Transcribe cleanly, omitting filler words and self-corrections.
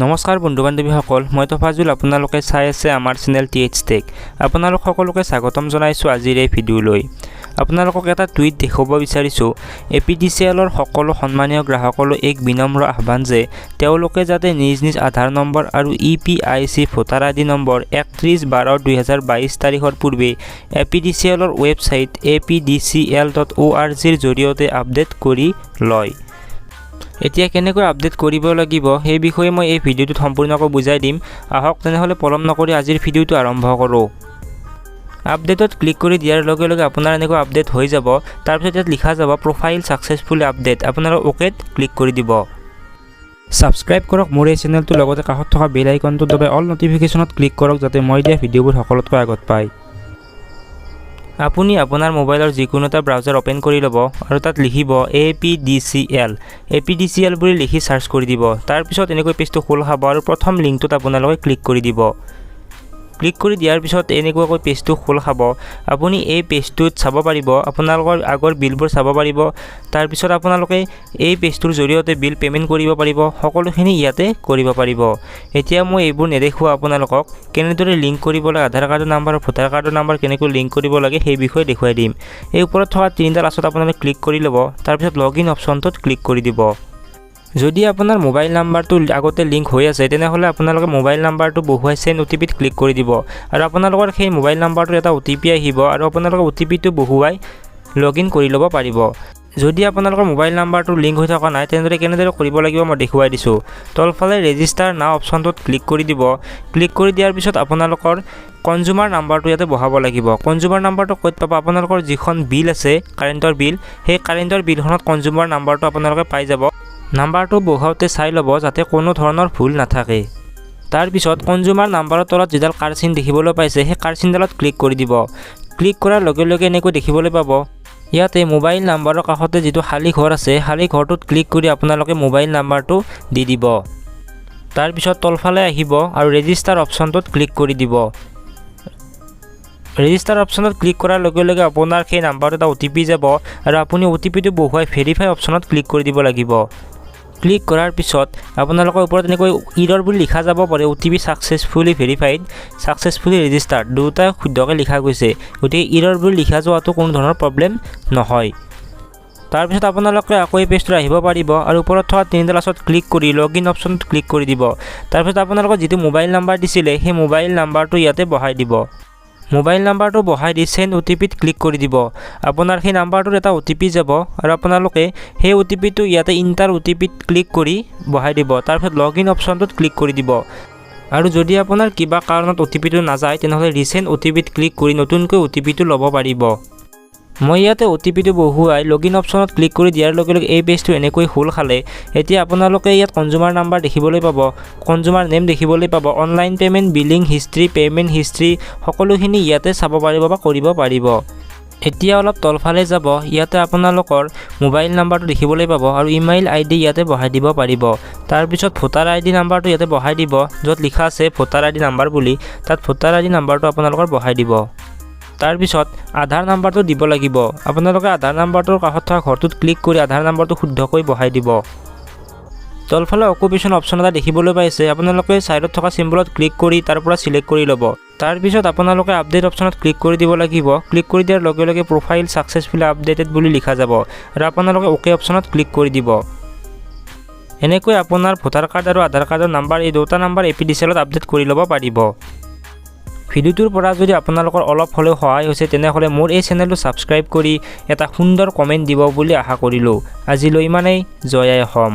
নমস্কাৰ বন্ধু বান্ধৱীসকল, মই তফাজুল। আপোনালোকে চাই আছে আমাৰ চেনেল টি এইচ টেক। আপোনালোক সকলোকে স্বাগতম জনাইছোঁ আজিৰ এই ভিডিঅ'লৈ। আপোনালোকক এটা টুইট দেখুৱাব বিচাৰিছোঁ। এপিডিচিএলৰ সকলো সন্মানীয় গ্ৰাহকলৈ এক বিনম্ৰ আহ্বান যে তেওঁলোকে যাতে নিজ নিজ আধাৰ নম্বৰ আৰু ইপিআইচি ভোটাৰ আইডি নম্বৰ 31/12/2022 তাৰিখৰ পূৰ্বে এপিডিচিএলৰ ৱেবছাইট apdcl.orgৰ জৰিয়তে আপডেট কৰি লয়। এতিয়া কেনেকৈ আপডেট কৰিব লাগিব, সেই বিষয়ে মই এই ভিডিঅ'টোত সম্পূৰ্ণকৈ বুজাই দিম। আহক তেনেহ'লে, পলম নকৰি আজিৰ ভিডিঅ'টো আৰম্ভ কৰোঁ। আপডেটত ক্লিক কৰি দিয়াৰ লগে লগে আপোনাৰ এনেকৈ আপডেট হৈ যাব। তাৰপিছত ইয়াত লিখা যাব "প্ৰফাইল ছাকচেছফুলি আপডেট"। আপোনালোকে অ'কেত ক্লিক কৰি দিব। ছাবস্ক্ৰাইব কৰক মোৰ এই চেনেলটোৰ লগতে কাষত থকা বেল আইকনটো দবাই অল ন'টিফিকেশ্যনত ক্লিক কৰক, যাতে মই দিয়া ভিডিঅ'বোৰ সকলোতকৈ আগত পায়। আপুনি আপোনাৰ মোবাইলৰ যিকোনো এটা ব্ৰাউজাৰ অ'পেন কৰি ল'ব আৰু তাত লিখিব এপিডিচিএল। এপিডিচিএল বুলি লিখি চাৰ্চ কৰি দিব। তাৰপিছত এনেকৈ পেজটো খোল খাব আৰু প্ৰথম লিংকটোত আপোনালোকে ক্লিক কৰি দিব। ক্লিক কৰি দিয়াৰ পিছত এনেকুৱাকৈ পেজটো খোল খাব। আপুনি এই পেজটোত চাব পাৰিব, আপোনালোকৰ আগৰ বিলবোৰ চাব পাৰিব। তাৰপিছত আপোনালোকে এই পেজটোৰ জৰিয়তে বিল পে'মেণ্ট কৰিব পাৰিব, সকলোখিনি ইয়াতে কৰিব পাৰিব। এতিয়া মই এইবোৰ নেদেখুৱাওঁ, আপোনালোকক কেনেদৰে লিংক কৰিব লাগে, আধাৰ কাৰ্ডৰ নাম্বাৰ আৰু ভোটাৰ কাৰ্ডৰ নাম্বাৰ কেনেকৈ লিংক কৰিব লাগে, সেই বিষয়ে দেখুৱাই দিম। এই ওপৰত থকা তিনিটা আঁচত আপোনালোকে ক্লিক কৰি ল'ব। তাৰপিছত লগ ইন অপশ্যনটোত ক্লিক কৰি দিব। যদি আপোনাৰ মোবাইল নাম্বাৰটো আগতে লিংক হৈ আছে, তেনেহ'লে আপোনালোকে মোবাইল নাম্বাৰটো বহুৱাই চেণ্ড অ'টিপিত ক্লিক কৰি দিব আৰু আপোনালোকৰ সেই মোবাইল নাম্বাৰটোৰ এটা অ'টিপি আহিব আৰু আপোনালোকে অ'টিপিটো বহুৱাই লগ ইন কৰি ল'ব পাৰিব। যদি আপোনালোকৰ মোবাইল নাম্বাৰটো লিংক হৈ থকা নাই, তেনেদৰে কেনেদৰে কৰিব লাগিব মই দেখুৱাই দিছোঁ। তলফালে ৰেজিষ্টাৰ নাও অপশ্যনটোত ক্লিক কৰি দিব। ক্লিক কৰি দিয়াৰ পিছত আপোনালোকৰ কনজিউমাৰ নাম্বাৰটো ইয়াতে বহাব লাগিব। কনজিউমাৰ নাম্বাৰটো ক'ত পাব? আপোনালোকৰ যিখন বিল আছে, কাৰেণ্টৰ বিল, সেই কাৰেণ্টৰ বিলখনত কনজিউমাৰ নাম্বাৰটো আপোনালোকে পাই যাব। নাম্বাৰটো বহুৱাওঁতে চাই ল'ব যাতে কোনো ধৰণৰ ভুল নাথাকে। তাৰপিছত কনজিউমাৰ নাম্বাৰৰ তলত যিডাল কাৰ চিন দেখিবলৈ পাইছে, সেই কাৰ চিনডালত ক্লিক কৰি দিব। ক্লিক কৰাৰ লগে লগে এনেকৈ দেখিবলৈ পাব। ইয়াতে মোবাইল নাম্বাৰৰ কাষতে যিটো খালী ঘৰ আছে, খালী ঘৰটোত ক্লিক কৰি আপোনালোকে মোবাইল নাম্বাৰটো দি দিব। তাৰপিছত তলফালে আহিব আৰু ৰেজিষ্টাৰ অপশ্যনটোত ক্লিক কৰি দিব। ৰেজিষ্টাৰ অপশ্যনত ক্লিক কৰাৰ লগে লগে আপোনাৰ সেই নাম্বাৰটোত এটা অ'টিপি যাব আৰু আপুনি অ'টিপিটো বহুৱাই ভেৰিফাই অপশ্যনত ক্লিক কৰি দিব লাগিব। ক্লিক কৰাৰ পিছত আপোনালোকৰ ওপৰত এনেকৈ ইৰৰ বুলি লিখা যাব পাৰে। OTP successfully verified, successfully registered, দুয়োটা শুদ্ধকৈ লিখা গৈছে। গতিকে ইৰৰ বুলি লিখা যোৱাটো কোনো ধৰণৰ প্ৰব্লেম নহয়। তাৰপিছত আপোনালোকে আকৌ এই পেজটোত আহিব পাৰিব আৰু ওপৰত থকা তিনিটা আঁচত ক্লিক কৰি লগ ইন অপশ্যনত ক্লিক কৰি দিব। তাৰপিছত আপোনালোকৰ যিটো মোবাইল নাম্বাৰ দিছিলে, সেই মোবাইল নাম্বাৰটো ইয়াতে বহাই দিব। মোবাইল নাম্বাৰটো বহাই দি চেণ্ড অ'টিপিত ক্লিক কৰি দিব। আপোনাৰ সেই নাম্বাৰটোত এটা অ'টিপি যাব আৰু আপোনালোকে সেই অ'টিপিটো ইয়াতে ইণ্টাৰ অ'টিপিত ক্লিক কৰি বহাই দিব। তাৰপিছত লগ ইন অপশ্যনটোত ক্লিক কৰি দিব। আৰু যদি আপোনাৰ কিবা কাৰণত অ'টিপিটো নাযায়, তেনেহ'লে ৰিচেণ্ড অ'টিপিত ক্লিক কৰি নতুনকৈ অ'টিপিটো ল'ব পাৰিব। মই ইয়াতে অ'টিপিটো বহুৱাই লগ ইন অপশ্যনত ক্লিক কৰি দিয়াৰ লগে লগে এই পেজটো এনেকৈ খোল খালে। এতিয়া আপোনালোকে ইয়াত কনজিউমাৰ নাম্বাৰ দেখিবলৈ পাব, কনজিউমাৰ নেম দেখিবলৈ পাব, online payment, billing history, payment history, সকলোখিনি ইয়াতে চাব পাৰিব বা কৰিব পাৰিব। এতিয়া অলপ তলফালে যাব। ইয়াতে আপোনালোকৰ মোবাইল নাম্বাৰটো দেখিবলৈ পাব আৰু ইমেইল আইডি ইয়াতে বহাই দিব পাৰিব। তাৰপিছত ভোটাৰ আইডি নাম্বাৰটো ইয়াতে বহাই দিব। য'ত লিখা আছে ভোটাৰ আইডি নাম্বাৰ বুলি, তাত ভোটাৰ আইডি নাম্বাৰটো আপোনালোকৰ বহাই দিব। তাৰপিছত আধাৰ নাম্বাৰটো দিব লাগিব। আপোনালোকে আধাৰ নাম্বাৰটোৰ কাষত থকা ঘৰটোত ক্লিক কৰি আধাৰ নাম্বাৰটো শুদ্ধকৈ বহাই দিব। তলফালে অকুপেশ্যন অপশ্যন এটা দেখিবলৈ পাইছে। আপোনালোকে ছাইডত থকা চিম্বলত ক্লিক কৰি তাৰ পৰা চিলেক্ট কৰি ল'ব। তাৰপিছত আপোনালোকে আপডেট অপশ্যনত ক্লিক কৰি দিব লাগিব। ক্লিক কৰি দিয়াৰ লগে লগে "প্ৰফাইল ছাকচেছফুলি আপডেটেড" বুলি লিখা যাব আৰু আপোনালোকে অ'কে অপশ্যনত ক্লিক কৰি দিব। এনেকৈ আপোনাৰ ভোটাৰ কাৰ্ড আৰু আধাৰ কাৰ্ডৰ নাম্বাৰ, এই দুটা নাম্বাৰ এপিডিচিএলত আপডেট কৰি ল'ব পাৰিব। ভিডিঅ'টোৰ পৰা যদি আপোনালোকৰ অলপ হ'লেও সহায় হৈছে, তেনেহ'লে মোৰ এই চেনেলটো ছাবস্ক্ৰাইব কৰি এটা সুন্দৰ কমেণ্ট দিব বুলি আশা কৰিলোঁ। আজিলৈ ইমানেই। জয় আই অসম।